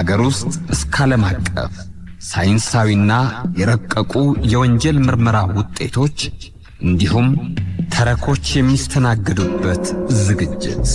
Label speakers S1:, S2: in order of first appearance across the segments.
S1: ከሀገር ውስጥ እስከ ዓለም አቀፍ ሳይንሳዊና የረቀቁ የወንጀል ምርመራ ውጤቶች እንዲሁም ተረኮች የሚስተናገዱበት ዝግጅት።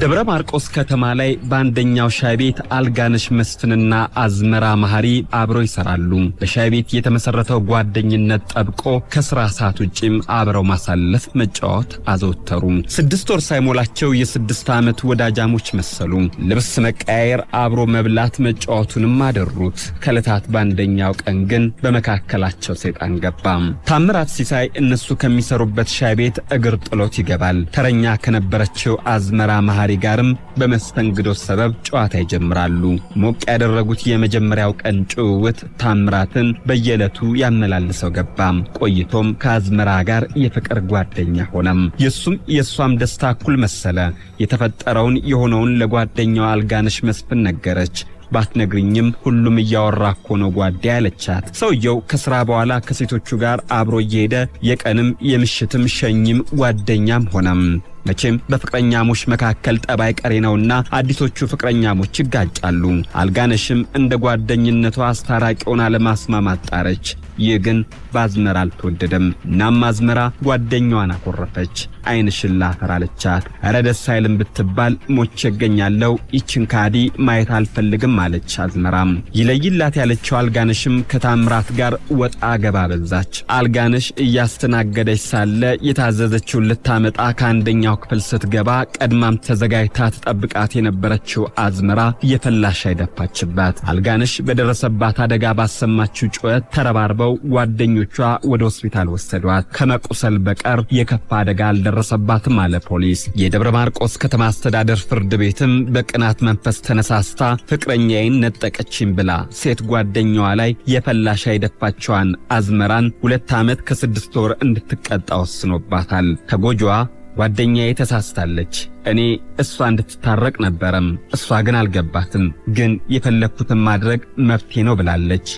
S1: ደብረ ማርቆስ ከተማ ላይ በአንደኛው ሻይ ቤት አልጋነሽ መስፍንና አዝመራ መሐሪ አብረው ይሰራሉ። በሻይ ቤት የተመሰረተው ጓደኝነት ጠብቆ ከስራ ሰዓት ውጪም አብረው ማሳለፍ፣ መጫወት አዘወተሩ። 6 ወር ሳይሞላቸው የ6 ዓመት ወዳጃሞች መሰሉ። ልብስ መቀያየር፣ አብሮ መብላት፣ መጫወቱንም አደሩት። ከዕለታት በአንደኛው ቀን ግን በመካከላቸው ሰይጣን ገባ። ታምራት ሲሳይ እነሱ ከሚሰሩበት ሻይ ቤት እግር ጥሎት ይገባል። ተረኛ ከነበረችው አዝመራ መሐሪ ጋርም በመስተንግዶ ሰበብ ጨዋታ ይጀምራሉ። ሞቅ ያደረጉት የመጀመሪያው ቀን ጭውውት ታምራትን በየዕለቱ ያመላልሰው ገባ። ቆይቶም ከአዝመራ ጋር የፍቅር ጓደኛ ሆነም። የሱም የሷም ደስታ እኩል መሰለ። የተፈጠረውን የሆነውን ለጓደኛዋ አልጋነሽ መስፍን ነገረች። ባትነግርኝም ሁሉም እያወራ እኮ ነው ጓዴ አለቻት። ሰውየው ከስራ በኋላ ከሴቶቹ ጋር አብሮ እየሄደ የቀንም የምሽትም ሸኝም ጓደኛም ሆነም። መቼም በፍቅረኛሞች መካከል ጠባይ ቀሪ ነውና አዲሶቹ ፍቅረኛሞች ይጋጫሉ። አልጋነሽም እንደ ጓደኝነቷ አስታራቂ ሆና ለማስማማት ጣረች። ይህ ግን በአዝመራ አልተወደደም። እናም አዝመራ ጓደኛዋን አኮረፈች። ዓይንሽን ላፈር አለቻት። ኧረ ደስ አይልም ብትባል ሞቼ እገኛለሁ፣ ይችን ካዲ ማየት አልፈልግም አለች አዝመራም። ይለይላት ያለችው አልጋነሽም ከታምራት ጋር ወጣ ገባ በዛች። አልጋነሽ እያስተናገደች ሳለ የታዘዘችውን ልታመጣ ከአንደኛው ክፍል ስትገባ ቀድማም ተዘጋጅታ ትጠብቃት የነበረችው አዝመራ የፈላ ሻይ ደፋችባት። አልጋነሽ በደረሰባት አደጋ ባሰማችው ጩኸት ተረባርበው ጓደኞቿ ወደ ሆስፒታል ወሰዷት። ከመቁሰል በቀር የከፋ አደጋ አልደረሰባትም አለ ፖሊስ። የደብረ ማርቆስ ከተማ አስተዳደር ፍርድ ቤትም በቅናት መንፈስ ተነሳስታ ፍቅረኛዬን ነጠቀችኝ ብላ ሴት ጓደኛዋ ላይ የፈላ ሻይ የደፋችዋን አዝመራን 2 ዓመት ከ6 ወር እንድትቀጣ ወስኖባታል። ተጎጂዋ ጓደኛዬ ተሳስታለች፣ እኔ እሷ እንድትታረቅ ነበረም፣ እሷ ግን አልገባትም፣ ግን የፈለግኩትን ማድረግ መብቴ ነው ብላለች።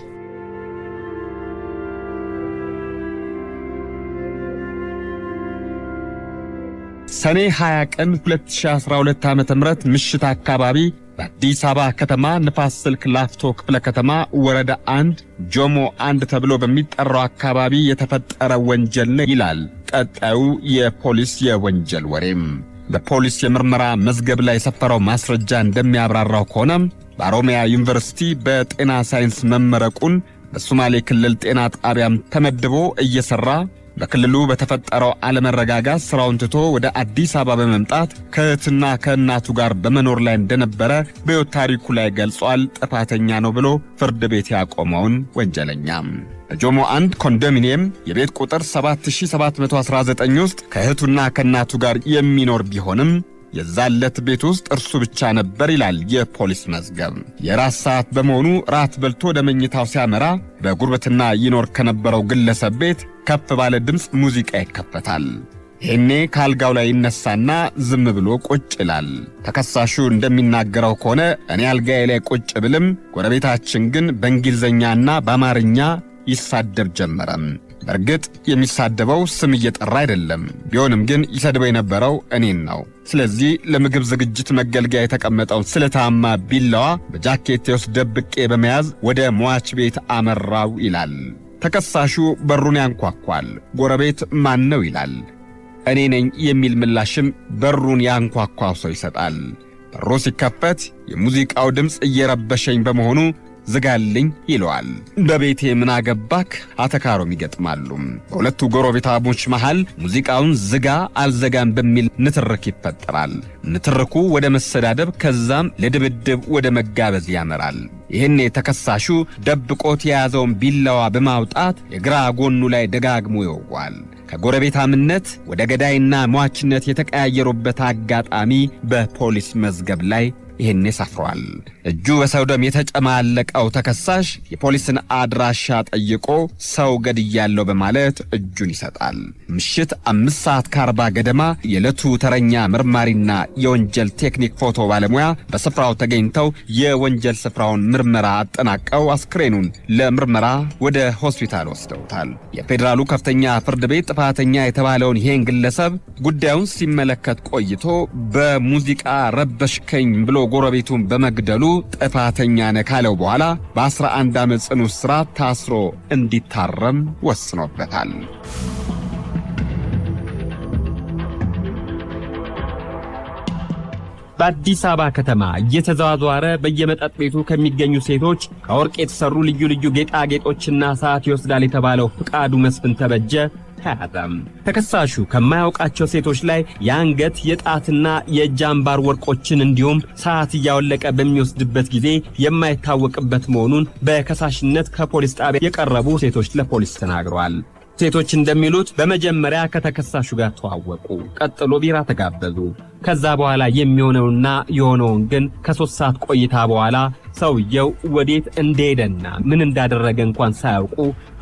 S2: ሰኔ 20 ቀን 2012 ዓ.ም ምሽት አካባቢ በአዲስ አበባ ከተማ ንፋስ ስልክ ላፍቶ ክፍለ ከተማ ወረዳ 1 ጆሞ 1 ተብሎ በሚጠራው አካባቢ የተፈጠረ ወንጀል ነው ይላል ቀጣዩ የፖሊስ የወንጀል ወሬም። በፖሊስ የምርመራ መዝገብ ላይ የሰፈረው ማስረጃ እንደሚያብራራው ከሆነ በኦሮሚያ ዩኒቨርሲቲ በጤና ሳይንስ መመረቁን፣ በሶማሌ ክልል ጤና ጣቢያም ተመድቦ እየሠራ በክልሉ በተፈጠረው አለመረጋጋት ሥራውን ትቶ ወደ አዲስ አበባ በመምጣት ከእህትና ከእናቱ ጋር በመኖር ላይ እንደነበረ በሕይወት ታሪኩ ላይ ገልጿል። ጥፋተኛ ነው ብሎ ፍርድ ቤት ያቆመውን ወንጀለኛ በጆሞ 1 ኮንዶሚኒየም የቤት ቁጥር 7719 ውስጥ ከእህቱና ከእናቱ ጋር የሚኖር ቢሆንም የዛለት ቤት ውስጥ እርሱ ብቻ ነበር ይላል የፖሊስ መዝገብ። የራት ሰዓት በመሆኑ ራት በልቶ ወደ መኝታው ሲያመራ በጉርብትና ይኖር ከነበረው ግለሰብ ቤት ከፍ ባለ ድምፅ ሙዚቃ ይከፈታል። ይሄኔ ከአልጋው ላይ ይነሳና ዝም ብሎ ቁጭ ይላል። ተከሳሹ እንደሚናገረው ከሆነ እኔ አልጋዬ ላይ ቁጭ ብልም ጎረቤታችን ግን በእንግሊዝኛና በአማርኛ ይሳደብ ጀመረም። በእርግጥ የሚሳደበው ስም እየጠራ አይደለም። ቢሆንም ግን ይሰድበው የነበረው እኔን ነው። ስለዚህ ለምግብ ዝግጅት መገልገያ የተቀመጠውን ስለታማ ቢላዋ በጃኬቴ ውስጥ ደብቄ በመያዝ ወደ ሟች ቤት አመራው ይላል። ተከሳሹ በሩን ያንኳኳል። ጎረቤት ማን ነው ይላል። እኔ ነኝ የሚል ምላሽም በሩን ያንኳኳው ሰው ይሰጣል። በሩ ሲከፈት የሙዚቃው ድምፅ እየረበሸኝ በመሆኑ ዝጋልኝ ይለዋል። በቤቴ ምን አገባክ አተካሮም ይገጥማሉ። በሁለቱ ጎረቤታሞች መሃል ሙዚቃውን ዝጋ አልዘጋም በሚል ንትርክ ይፈጠራል። ንትርኩ ወደ መሰዳደብ ከዛም ለድብድብ ወደ መጋበዝ ያመራል። ይህኔ ተከሳሹ ደብቆት የያዘውን ቢላዋ በማውጣት የግራ ጎኑ ላይ ደጋግሞ ይወጓል። ከጎረቤታምነት ወደ ገዳይና ሟችነት የተቀያየሩበት አጋጣሚ በፖሊስ መዝገብ ላይ ይሄኔ ሰፍሯል። እጁ በሰው ደም የተጨማለቀው ተከሳሽ የፖሊስን አድራሻ ጠይቆ ሰው ገድያለሁ በማለት እጁን ይሰጣል። ምሽት 5:40 ገደማ የዕለቱ ተረኛ መርማሪና የወንጀል ቴክኒክ ፎቶ ባለሙያ በስፍራው ተገኝተው የወንጀል ስፍራውን ምርመራ አጠናቀው አስክሬኑን ለምርመራ ወደ ሆስፒታል ወስደውታል። የፌዴራሉ ከፍተኛ ፍርድ ቤት ጥፋተኛ የተባለውን ይሄን ግለሰብ ጉዳዩን ሲመለከት ቆይቶ በሙዚቃ ረበሽከኝ ብሎ ጎረቤቱን በመግደሉ ጥፋተኛ ነህ ካለው በኋላ በ11 ዓመት ጽኑ እስራት ታስሮ እንዲታረም ወስኖበታል።
S1: በአዲስ አበባ ከተማ እየተዘዋወረ በየመጠጥ ቤቱ ከሚገኙ ሴቶች ከወርቅ የተሰሩ ልዩ ልዩ ጌጣጌጦችና ሰዓት ይወስዳል የተባለው ፍቃዱ መስፍን ተበጀ ተያዘም። ተከሳሹ ከማያውቃቸው ሴቶች ላይ የአንገት የጣትና የእጅ አምባር ወርቆችን እንዲሁም ሰዓት እያወለቀ በሚወስድበት ጊዜ የማይታወቅበት መሆኑን በከሳሽነት ከፖሊስ ጣቢያ የቀረቡ ሴቶች ለፖሊስ ተናግረዋል። ሴቶች እንደሚሉት በመጀመሪያ ከተከሳሹ ጋር ተዋወቁ፣ ቀጥሎ ቢራ ተጋበዙ። ከዛ በኋላ የሚሆነውና የሆነውን ግን ከ3 ሰዓት ቆይታ በኋላ ሰውየው ወዴት እንደሄደና ምን እንዳደረገ እንኳን ሳያውቁ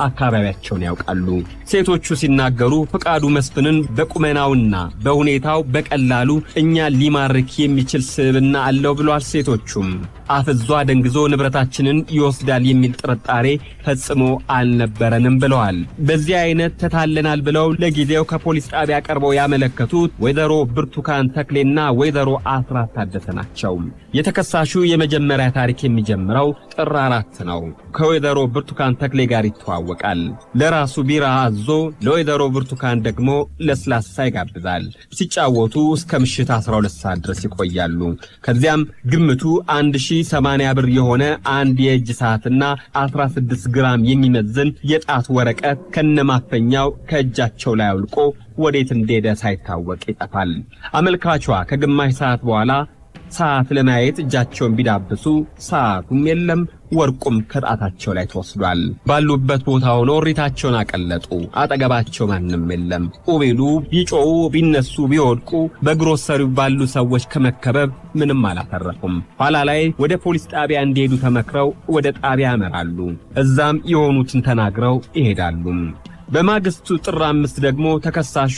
S1: አካባቢያቸውን ያውቃሉ። ሴቶቹ ሲናገሩ ፍቃዱ መስፍንን በቁመናውና በሁኔታው በቀላሉ እኛ ሊማርክ የሚችል ስብዕና አለው ብሏል። ሴቶቹም አፍዟ ደንግዞ ንብረታችንን ይወስዳል የሚል ጥርጣሬ ፈጽሞ አልነበረንም ብለዋል። በዚህ አይነት ተታለናል ብለው ለጊዜው ከፖሊስ ጣቢያ ቀርበው ያመለከቱት ወይዘሮ ብርቱካን ተክሌና ወይዘሮ አስራት ታደሰ ናቸው። የተከሳሹ የመጀመሪያ ታሪክ የሚጀምረው ጥር 4 ነው። ከወይዘሮ ብርቱካን ተክሌ ጋር ይተዋወቃል። ለራሱ ቢራ አዞ ለወይዘሮ ብርቱካን ደግሞ ለስላሳ ይጋብዛል። ሲጫወቱ እስከ ምሽት 12 ሰዓት ድረስ ይቆያሉ። ከዚያም ግምቱ 1080 ብር የሆነ አንድ የእጅ ሰዓትና 16 ግራም የሚመዝን የጣት ወረቀት ከነማፈኛው ከእጃቸው ላይ አውልቆ ወዴት እንደሄደ ሳይታወቅ ይጠፋል። አመልካቿ ከግማሽ ሰዓት በኋላ ሰዓት ለማየት እጃቸውን ቢዳብሱ ሰዓቱም የለም፣ ወርቁም ከጣታቸው ላይ ተወስዷል። ባሉበት ቦታ ሆነው እሪታቸውን አቀለጡ። አጠገባቸው ማንም የለም። ኡቤሉ ቢጮው ቢነሱ ቢወድቁ በግሮሰሪው ባሉ ሰዎች ከመከበብ ምንም አላተረፉም። ኋላ ላይ ወደ ፖሊስ ጣቢያ እንዲሄዱ ተመክረው ወደ ጣቢያ ያመራሉ። እዛም የሆኑትን ተናግረው ይሄዳሉ። በማግስቱ ጥር 5 ደግሞ ተከሳሹ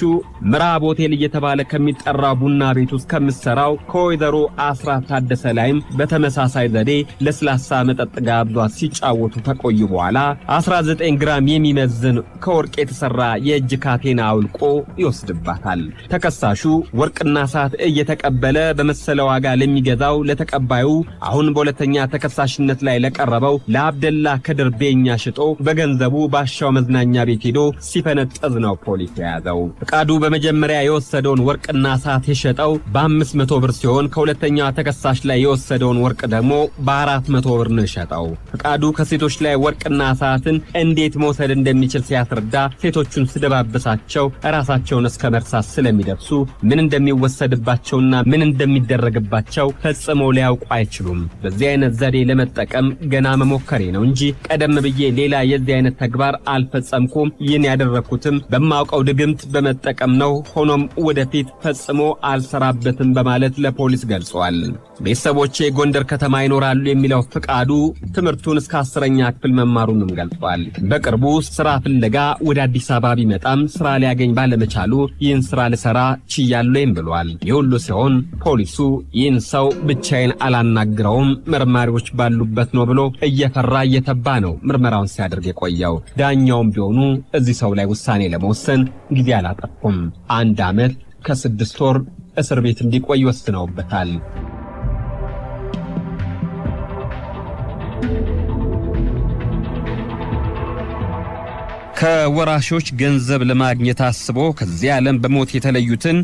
S1: ምዕራብ ሆቴል እየተባለ ከሚጠራው ቡና ቤት ውስጥ ከምትሰራው ከወይዘሮ አስራት ታደሰ ላይም በተመሳሳይ ዘዴ ለስላሳ መጠጥ ጋብዟት ሲጫወቱ ከቆዩ በኋላ 19 ግራም የሚመዝን ከወርቅ የተሰራ የእጅ ካቴና አውልቆ ይወስድባታል። ተከሳሹ ወርቅና ሰዓት እየተቀበለ በመሰለ ዋጋ ለሚገዛው ለተቀባዩ አሁን በሁለተኛ ተከሳሽነት ላይ ለቀረበው ለአብደላ ከድር ቤኛ ሽጦ በገንዘቡ ባሻው መዝናኛ ቤት ሄዶ ሲፈነጥዝ ነው ፖሊስ የያዘው። ፍቃዱ በመጀመሪያ የወሰደውን ወርቅና ሰዓት የሸጠው በ500 ብር ሲሆን ከሁለተኛዋ ተከሳሽ ላይ የወሰደውን ወርቅ ደግሞ በ400 ብር ነው የሸጠው። ፍቃዱ ከሴቶች ላይ ወርቅና ሰዓትን እንዴት መውሰድ እንደሚችል ሲያስረዳ ሴቶቹን ስደባበሳቸው ራሳቸውን እስከ መርሳት ስለሚደርሱ ምን እንደሚወሰድባቸውና ምን እንደሚደረግባቸው ፈጽመው ሊያውቁ አይችሉም። በዚህ አይነት ዘዴ ለመጠቀም ገና መሞከሬ ነው እንጂ ቀደም ብዬ ሌላ የዚህ አይነት ተግባር አልፈጸምኩም። ይህን ያደረኩትም በማውቀው ድግምት በመጠቀም ነው። ሆኖም ወደፊት ፈጽሞ አልሰራበትም በማለት ለፖሊስ ገልጿል። ቤተሰቦቼ ጎንደር ከተማ ይኖራሉ የሚለው ፍቃዱ ትምህርቱን እስከ 10ኛ ክፍል መማሩንም ገልጿል። በቅርቡ ስራ ፍለጋ ወደ አዲስ አበባ ቢመጣም ስራ ሊያገኝ ባለመቻሉ ይህን ስራ ልሰራ ችያለሁም ብሏል። ይህ ሁሉ ሲሆን ፖሊሱ ይህን ሰው ብቻዬን አላናግረውም መርማሪዎች ባሉበት ነው ብሎ እየፈራ እየተባ ነው ምርመራውን ሲያደርግ የቆየው። ዳኛውም ቢሆኑ እዚህ ሰው ላይ ውሳኔ ለመወሰን ጊዜ አላጠፉም። 1 ዓመት ከ6 ወር እስር ቤት እንዲቆይ ወስነውበታል።
S2: ከወራሾች ገንዘብ ለማግኘት አስቦ ከዚህ ዓለም በሞት የተለዩትን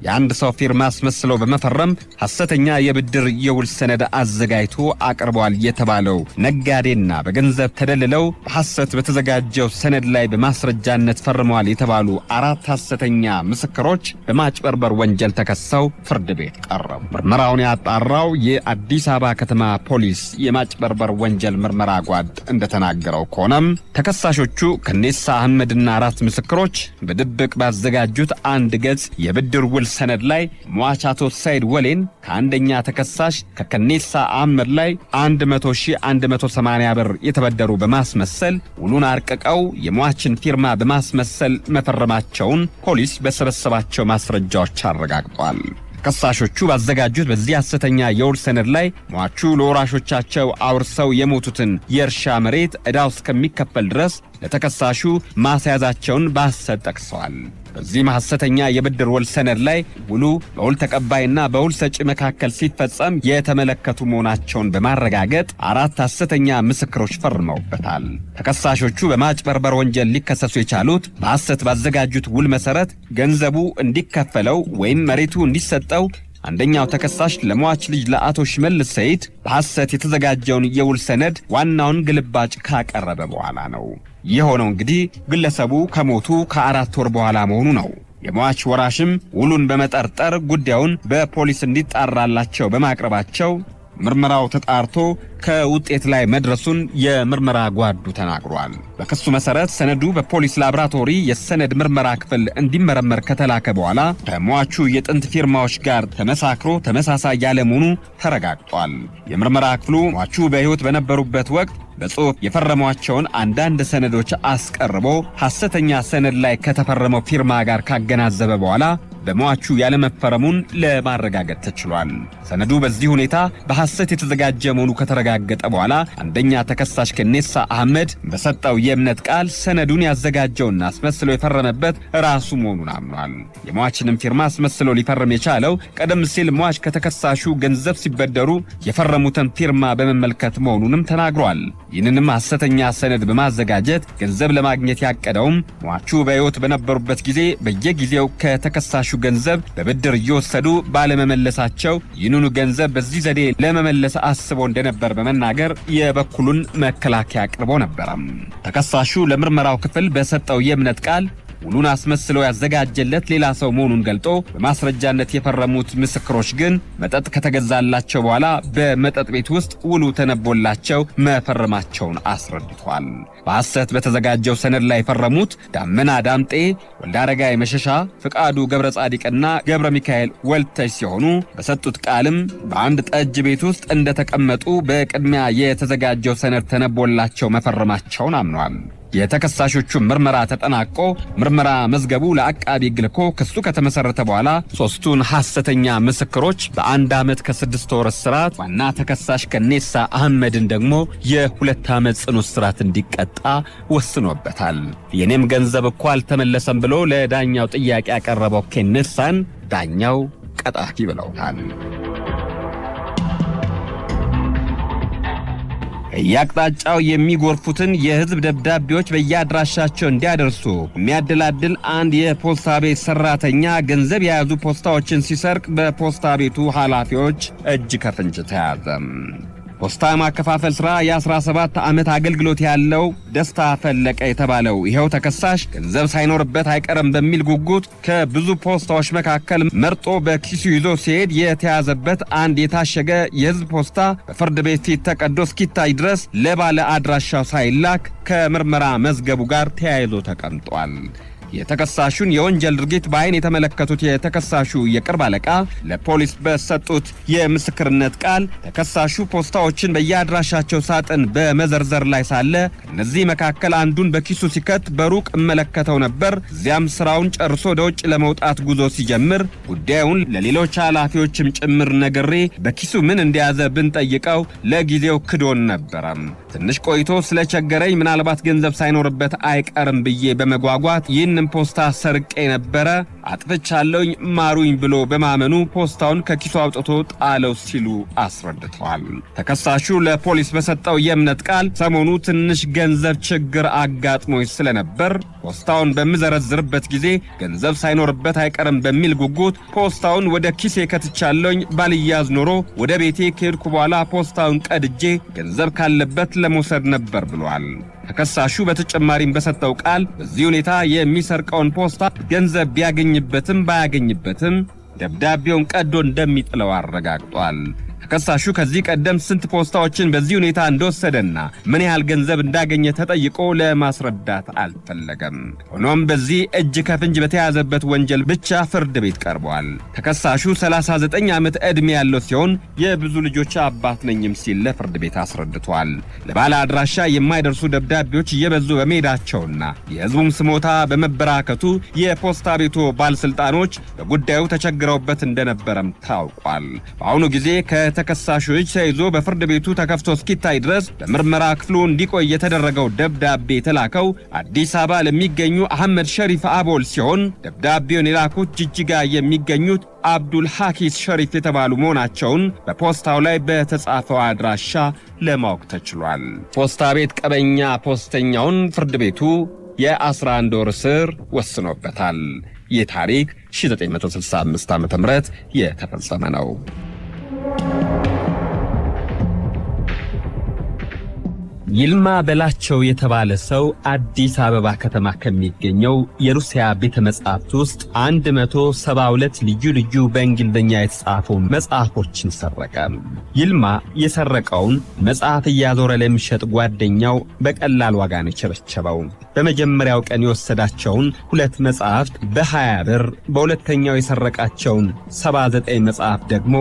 S2: የአንድ ሰው ፊርማ አስመስለው በመፈረም ሐሰተኛ የብድር የውል ሰነድ አዘጋጅቶ አቅርቧል የተባለው ነጋዴና በገንዘብ ተደልለው በሐሰት በተዘጋጀው ሰነድ ላይ በማስረጃነት ፈርመዋል የተባሉ 4 ሐሰተኛ ምስክሮች በማጭበርበር ወንጀል ተከሰው ፍርድ ቤት ቀረቡ። ምርመራውን ያጣራው የአዲስ አበባ ከተማ ፖሊስ የማጭበርበር ወንጀል ምርመራ ጓድ እንደተናገረው ከሆነም ተከሳሾቹ ከኔሳ አህመድና 4 ምስክሮች በድብቅ ባዘጋጁት አንድ ገጽ የብድር ውል ሰነድ ላይ ሟች አቶ ሰይድ ወሌን ከአንደኛ ተከሳሽ ከከኔሳ አህመድ ላይ 100,180 ብር የተበደሩ በማስመሰል ውሉን አርቅቀው የሟችን ፊርማ በማስመሰል መፈረማቸውን ፖሊስ በሰበሰባቸው ማስረጃዎች አረጋግጧል። ተከሳሾቹ ባዘጋጁት በዚህ ሐሰተኛ የውል ሰነድ ላይ ሟቹ ለወራሾቻቸው አውርሰው የሞቱትን የእርሻ መሬት ዕዳው እስከሚከፈል ድረስ ለተከሳሹ ማስያዛቸውን በሐሰት ጠቅሰዋል። በዚህም ሐሰተኛ የብድር ውል ሰነድ ላይ ውሉ በውል ተቀባይና በውል ሰጪ መካከል ሲፈጸም የተመለከቱ መሆናቸውን በማረጋገጥ 4 ሐሰተኛ ምስክሮች ፈርመውበታል። ተከሳሾቹ በማጭበርበር ወንጀል ሊከሰሱ የቻሉት በሐሰት ባዘጋጁት ውል መሰረት ገንዘቡ እንዲከፈለው ወይም መሬቱ እንዲሰጠው አንደኛው ተከሳሽ ለሟች ልጅ ለአቶ ሽመልስ ሰይድ በሐሰት የተዘጋጀውን የውል ሰነድ ዋናውን ግልባጭ ካቀረበ በኋላ ነው። የሆነው እንግዲህ ግለሰቡ ከሞቱ ከ4 ወር በኋላ መሆኑ ነው። የሟች ወራሽም ውሉን በመጠርጠር ጉዳዩን በፖሊስ እንዲጣራላቸው በማቅረባቸው ምርመራው ተጣርቶ ከውጤት ላይ መድረሱን የምርመራ ጓዱ ተናግሯል። በክሱ መሰረት ሰነዱ በፖሊስ ላብራቶሪ የሰነድ ምርመራ ክፍል እንዲመረመር ከተላከ በኋላ ከሟቹ የጥንት ፊርማዎች ጋር ተመሳክሮ ተመሳሳይ ያለመሆኑ ተረጋግጧል። የምርመራ ክፍሉ ሟቹ በሕይወት በነበሩበት ወቅት በጽሑፍ የፈረሟቸውን አንዳንድ ሰነዶች አስቀርቦ ሐሰተኛ ሰነድ ላይ ከተፈረመው ፊርማ ጋር ካገናዘበ በኋላ በሟቹ ያለመፈረሙን ለማረጋገጥ ተችሏል። ሰነዱ በዚህ ሁኔታ በሐሰት የተዘጋጀ መሆኑ ከተረጋገጠ በኋላ አንደኛ ተከሳሽ ከኔሳ አህመድ በሰጠው የእምነት ቃል ሰነዱን ያዘጋጀውና አስመስሎ የፈረመበት ራሱ መሆኑን አምኗል። የሟችንም ፊርማ አስመስሎ ሊፈርም የቻለው ቀደም ሲል ሟች ከተከሳሹ ገንዘብ ሲበደሩ የፈረሙትን ፊርማ በመመልከት መሆኑንም ተናግሯል። ይህንንም ሐሰተኛ ሰነድ በማዘጋጀት ገንዘብ ለማግኘት ያቀደውም ሟቹ በሕይወት በነበሩበት ጊዜ በየጊዜው ከተከሳሹ ገንዘብ በብድር እየወሰዱ ባለመመለሳቸው ይህንኑ ገንዘብ በዚህ ዘዴ ለመመለስ አስቦ እንደነበር በመናገር የበኩሉን መከላከያ አቅርቦ ነበር። ተከሳሹ ለምርመራው ክፍል በሰጠው የእምነት ቃል ውሉን አስመስሎ ያዘጋጀለት ሌላ ሰው መሆኑን ገልጦ በማስረጃነት የፈረሙት ምስክሮች ግን መጠጥ ከተገዛላቸው በኋላ በመጠጥ ቤት ውስጥ ውሉ ተነቦላቸው መፈረማቸውን አስረድቷል። በሐሰት በተዘጋጀው ሰነድ ላይ የፈረሙት ዳመና ዳምጤ፣ ወልዳረጋይ መሸሻ፣ ፍቃዱ ገብረ ጻዲቅና ገብረ ሚካኤል ወልተሽ ሲሆኑ በሰጡት ቃልም በአንድ ጠጅ ቤት ውስጥ እንደተቀመጡ በቅድሚያ የተዘጋጀው ሰነድ ተነቦላቸው መፈረማቸውን አምኗል። የተከሳሾቹ ምርመራ ተጠናቆ ምርመራ መዝገቡ ለአቃቢ ሕግ ልኮ ክሱ ከተመሰረተ በኋላ 3ቱን ሐሰተኛ ምስክሮች በ1 ዓመት ከ6 ወር እስራት፣ ዋና ተከሳሽ ከኔሳ አህመድን ደግሞ የ2 ዓመት ጽኑ እስራት እንዲቀጣ ወስኖበታል። የኔም ገንዘብ እኮ አልተመለሰም ብሎ ለዳኛው ጥያቄ ያቀረበው ከኔሳን ዳኛው ቀጣፊ ብለውታል። በየአቅጣጫው የሚጎርፉትን የሕዝብ ደብዳቤዎች በየአድራሻቸው እንዲያደርሱ የሚያደላድል አንድ የፖስታ ቤት ሰራተኛ ገንዘብ የያዙ ፖስታዎችን ሲሰርቅ በፖስታ ቤቱ ኃላፊዎች እጅ ከፍንጅ ተያዘ። ፖስታ ማከፋፈል ሥራ የ17 ዓመት አገልግሎት ያለው ደስታ ፈለቀ የተባለው ይኸው ተከሳሽ ገንዘብ ሳይኖርበት አይቀርም በሚል ጉጉት ከብዙ ፖስታዎች መካከል መርጦ በኪሱ ይዞ ሲሄድ የተያዘበት አንድ የታሸገ የሕዝብ ፖስታ በፍርድ ቤት ፊት ተቀዶ እስኪታይ ድረስ ለባለ አድራሻው ሳይላክ ከምርመራ መዝገቡ ጋር ተያይዞ ተቀምጧል። የተከሳሹን የወንጀል ድርጊት በአይን የተመለከቱት የተከሳሹ የቅርብ አለቃ ለፖሊስ በሰጡት የምስክርነት ቃል ተከሳሹ ፖስታዎችን በየአድራሻቸው ሳጥን በመዘርዘር ላይ ሳለ ከነዚህ መካከል አንዱን በኪሱ ሲከት በሩቅ እመለከተው ነበር። እዚያም ስራውን ጨርሶ ወደ ውጭ ለመውጣት ጉዞ ሲጀምር ጉዳዩን ለሌሎች ኃላፊዎችም ጭምር ነግሬ በኪሱ ምን እንደያዘ ብንጠይቀው ለጊዜው ክዶን ነበር። ትንሽ ቆይቶ ስለቸገረኝ ምናልባት ገንዘብ ሳይኖርበት አይቀርም ብዬ በመጓጓት ይህን ፖስታ ሰርቄ ነበረ፣ አጥፍቻለሁኝ፣ ማሩኝ ብሎ በማመኑ ፖስታውን ከኪሱ አውጥቶ ጣለው ሲሉ አስረድተዋል። ተከሳሹ ለፖሊስ በሰጠው የእምነት ቃል ሰሞኑ ትንሽ ገንዘብ ችግር አጋጥሞኝ ስለነበር ፖስታውን በምዘረዝርበት ጊዜ ገንዘብ ሳይኖርበት አይቀርም በሚል ጉጉት ፖስታውን ወደ ኪሴ ከትቻለሁኝ፣ ባልያዝ ኖሮ ወደ ቤቴ ከሄድኩ በኋላ ፖስታውን ቀድጄ ገንዘብ ካለበት ለመውሰድ ነበር ብሏል። ተከሳሹ በተጨማሪም በሰጠው ቃል በዚህ ሁኔታ የሚሰርቀውን ፖስታ ገንዘብ ቢያገኝበትም ባያገኝበትም ደብዳቤውን ቀዶ እንደሚጥለው አረጋግጧል። ተከሳሹ ከዚህ ቀደም ስንት ፖስታዎችን በዚህ ሁኔታ እንደወሰደና ምን ያህል ገንዘብ እንዳገኘ ተጠይቆ ለማስረዳት አልፈለገም። ሆኖም በዚህ እጅ ከፍንጅ በተያዘበት ወንጀል ብቻ ፍርድ ቤት ቀርቧል። ተከሳሹ 39 ዓመት ዕድሜ ያለው ሲሆን የብዙ ልጆች አባት ነኝም ሲል ለፍርድ ቤት አስረድቷል። ለባለ አድራሻ የማይደርሱ ደብዳቤዎች እየበዙ በመሄዳቸውና የሕዝቡም ስሞታ በመበራከቱ የፖስታ ቤቱ ባለስልጣኖች በጉዳዩ ተቸግረውበት እንደነበረም ታውቋል። በአሁኑ ጊዜ ከተከሳሹ እጅ ተይዞ በፍርድ ቤቱ ተከፍቶ እስኪታይ ድረስ በምርመራ ክፍሉ እንዲቆይ የተደረገው ደብዳቤ የተላከው አዲስ አበባ ለሚገኙ አህመድ ሸሪፍ አቦል ሲሆን ደብዳቤውን የላኩት ጅጅጋ የሚገኙት አብዱል ሐኪስ ሸሪፍ የተባሉ መሆናቸውን በፖስታው ላይ በተጻፈው አድራሻ ለማወቅ ተችሏል። ፖስታ ቤት ቀበኛ ፖስተኛውን ፍርድ ቤቱ የ11 ወር እስር ወስኖበታል። ይህ ታሪክ 1965 ዓ.ም የተፈጸመ ነው። ይልማ በላቸው የተባለ ሰው አዲስ አበባ ከተማ ከሚገኘው የሩሲያ ቤተ መጻሕፍት ውስጥ 172 ልዩ ልዩ በእንግሊዝኛ የተጻፉ መጽሐፎችን ሰረቀ። ይልማ የሰረቀውን መጽሐፍ እያዞረ ለሚሸጥ ጓደኛው በቀላል ዋጋ ነው የቸበቸበው። በመጀመሪያው ቀን የወሰዳቸውን 2 መጽሐፍት በ20 ብር፣ በሁለተኛው የሰረቃቸውን 79 መጽሐፍ ደግሞ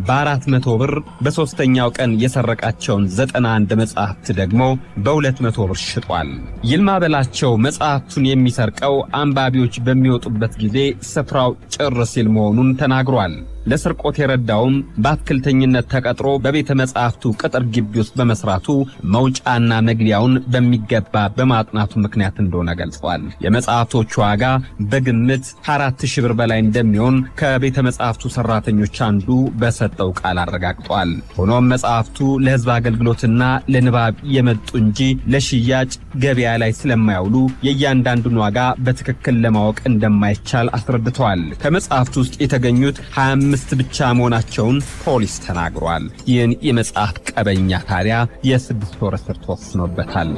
S2: በ400 ብር፣ በሶስተኛው ቀን የሰረቃቸውን 91 መጽሐፍት ደግሞ በ200 ብር ሽጧል። ይልማ በላቸው መጽሐፍቱን የሚሰርቀው አንባቢዎች በሚወጡበት ጊዜ ስፍራው ጭር ሲል መሆኑን ተናግሯል። ለስርቆት የረዳውም በአትክልተኝነት ተቀጥሮ በቤተ መጻሕፍቱ ቅጥር ግቢ ውስጥ በመስራቱ መውጫና መግቢያውን በሚገባ በማጥናቱ ምክንያት እንደሆነ ገልጿል። የመጽሐፍቶቹ ዋጋ በግምት 4000 ብር በላይ እንደሚሆን ከቤተ መጻሕፍቱ ሰራተኞች አንዱ በሰጠው ቃል አረጋግጧል። ሆኖም መጽሐፍቱ ለሕዝብ አገልግሎትና ለንባብ የመጡ እንጂ ለሽያጭ ገበያ ላይ ስለማይውሉ የእያንዳንዱን ዋጋ በትክክል ለማወቅ እንደማይቻል አስረድተዋል። ከመጽሐፍቱ ውስጥ የተገኙት 25 ብቻ መሆናቸውን ፖሊስ ተናግሯል። ይህን የመጽሐፍ ቀበኛ ታዲያ የ6 ወር እስር ተወስኖበታል።